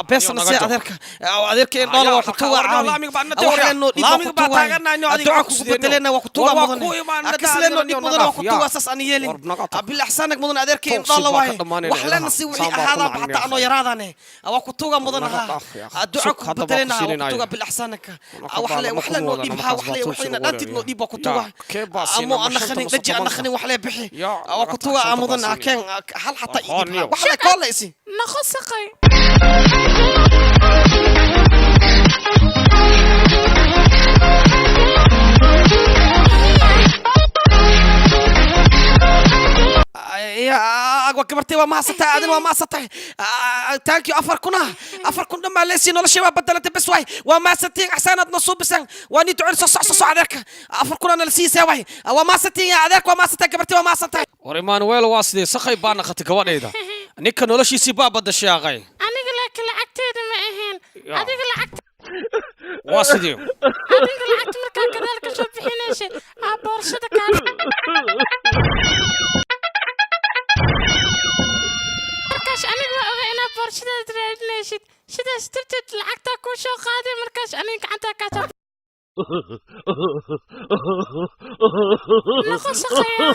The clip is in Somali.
Beesana see adeerka, adeerka in dhoola waa ku tugaa caawi. Waxleenoo dhib waa ku tugaa, duca kugu bedelena waa ku tugaa mudane. Kisleenoo dhib mudan waa ku tugaa, saas ani yeelin. Bilaxsaanak mudan, adeerka in dhoola waaye. Waxleena si wixii ahaadaaba xataa anoo yaraadane waa ku tugaa mudan. Ha, duca kugu bedelena waa ku tugaa bilaxsaanaka. Waxle waxleenoo dhib ha, waxle waxayna dhantid noo dhib waa ku tugaa. Amo anakhanin dhaji, anakhanin waxlee bixi waa ku tugaa mudan. Keen hal xataa ii dhib waxle koole isi. Noqo saqay. Waa gabartay, waa mahadsantahay, adina waa mahadsantahay. Thank you. 4000 ah, 4000 dhan baa leesii, noloshay waa bedelantay. Bes waay, waa mahadsantihiin, axsaanaad noo suubisan, waa nii duceyso. Soc soc, adeerka 4000 ana la siisaa waay. Waa mahadsantihiin ya adeerka, waa mahadsantahay gabartay, waa mahadsantahay. War Emmanuel, waa sidee? Sakhay baa naqatay gabadhayda, ninka noloshiisii baa badashay aqay. Aniga laakiin lacagteeda ma ahayn. Adiga lacagta. Waa sidee? Adiga lacagta markaa gadaal ka soo bixinaysay aa boorsada kaa. Markaas aniga waa ogaa inaad boorsadaad raadinaysid, sidaas darteed lacagtaa kuu soo qaaday. Markaas aniga gacantaa kaa soo noqo saqaya.